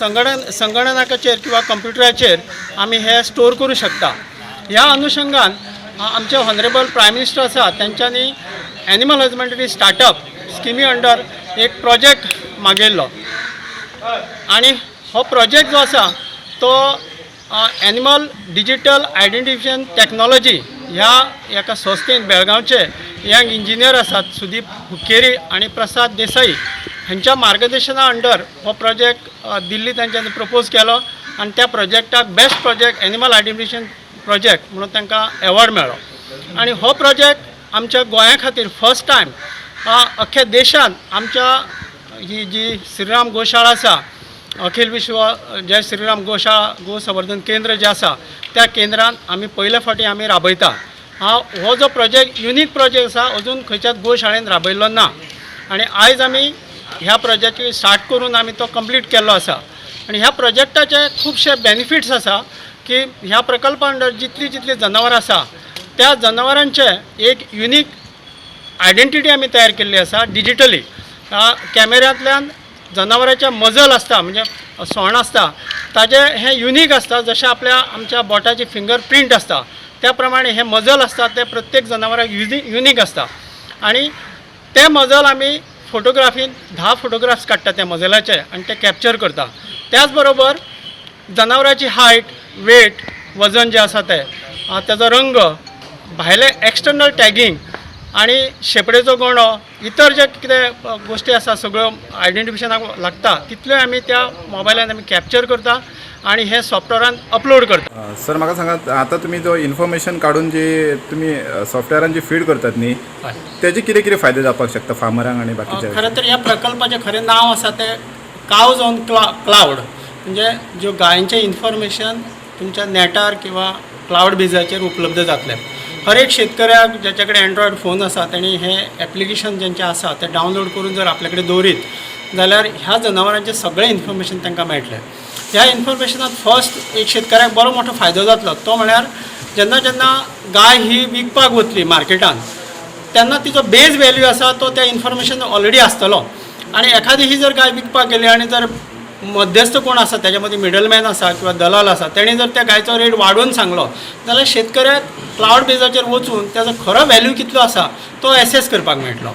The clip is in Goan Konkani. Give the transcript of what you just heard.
संगणकाचेर किंवा कंप्युटराचेर आमी हे स्टोर करूं शकता. ह्या अनुशंगान आमचे ऑनरेबल प्रायम मिनिस्टर आसा, तेंच्यांनी एनिमल हजबंडरी स्टार्टअप स्किमी अंडर एक प्रोजेक्ट मागयल्लो आनी हो प्रोजेक्ट जो आसा तो एनिमल डिजिटल आयडेंटिफिकेशन टॅक्नॉलॉजी ह्या एका संस्थेन, बेळगांवचे यंग इंजिनियर आसात सुदीप हुक्केरी आनी प्रसाद देसाई, हांच्या मार्गदर्शना अंडर हो प्रोजेक्ट दिल्ली तांच्यांनी प्रपोज केलो आनी त्या प्रोजेक्टाक best project animal identification project म्हणून तांकां एवॉर्ड मेळ्ळो. आनी हो प्रोजेक्ट आमच्या गोंया खातीर फर्स्ट टायम अख्ख्या देशांत आमच्या ही जी श्रीराम गोशाळा आसा, अखिल विश्व जय श्रीराम गोशाळा गो संवर्धन केंद्र जें आसा, त्या केंद्रान आमी पयले फावटी आमी राबयता. हा हो जो प्रोजेक्ट युनीक प्रोजेक्ट आसा, अजून खंयच्याच गोशाळेन राबयल्लो ना आनी आयज आमी ह्या प्रोजेक्ट स्टार्ट करून आमी तो कंप्लीट केल्लो आसा. आनी ह्या प्रोजेक्टाचे खुबशे बेनिफिट्स आसा की ह्या प्रकल्पा अंडर जितली जितली जनावरां आसा, त्या जनावरांचे एक युनीक आयडेंटिटी आमी तयार केल्ली आसा डिजिटली. कॅमेऱ्यांतल्यान जनावरांचे मजल आसता, म्हणजे सोंड आसता ताजे, हें युनीक आसता. जशें आपल्या आमच्या बोटाची फिंगर प्रिंट आसता, त्या प्रमाणे हे मजल आसता ते प्रत्येक जनावराक युनीक आसता. आनी ते मजल आमी फोटोग्राफीन 10 फोटोग्राफ्स काडटा त्या मजलाचे आनी ते कॅप्चर करता. त्याच बरोबर जनावराची हायट, वेट, वजन जें आसा तें, तेजो रंग, भायले एक्सटर्नल टॅगींग आनी शेपडेचो गोंडो, इतर जे कितें गोश्टी आसा सगळ्यो आयडेंटिफिकेशनाक लागता, तितल्यो आमी त्या मोबायलान आमी कॅप्चर करता आनी हे सॉफ्टवेरान अपलोड करता. सर, म्हाका सांगात, आतां तुमी जो इन्फॉर्मेशन काडून जी तुमी सॉफ्टवेअरान जी फीड करतात न्ही, तेजे कितें कितें फायदे जावपाक शकता फार्मरांक आनी बाकीच्या? खरें तर ह्या प्रकल्पाचें खरें नांव आसा तें कावज ऑन क्लावड, म्हणजे ज्यो गायेंचें इन्फॉर्मेशन तुमच्या नेटार किंवा क्लावड बेजाचेर उपलब्ध जातलें. हर एक शेतकऱ्याक ज्याच्या कडेन एन्ड्रॉयड फोन आसा, तेणी हें एप्लिकेशन जेंचें आसा तें डावनलोड करून जर आपले कडेन दवरीत जाल्यार ह्या जनावरांचें सगळें इन्फॉर्मेशन तांकां मेळटलें. ह्या इन्फॉर्मेशनात फर्स्ट एक शेतकऱ्याक बरो मोठो फायदो जातलो, तो म्हळ्यार जेन्ना जेन्ना गाय ही विकपाक वतली मार्केटान, तेन्ना तिचो बेज व्हॅल्यू आसा तो त्या इन्फॉर्मेशन ऑलरेडी आसतलो. आनी एखादी ही जर गाय विकपाक गेली आनी जर मध्यस्थ कोण आसा, तेच्या मदीं मिडलमॅन आसा किंवा दलाल आसा, तेणी जर त्या गायचो रेट वाडोवन सांगलो जाल्यार शेतकऱ्याक क्लावड बेजाचेर वचून तेजो खरो व्हॅल्यू कितलो आसा तो एसेस करपाक मेळटलो.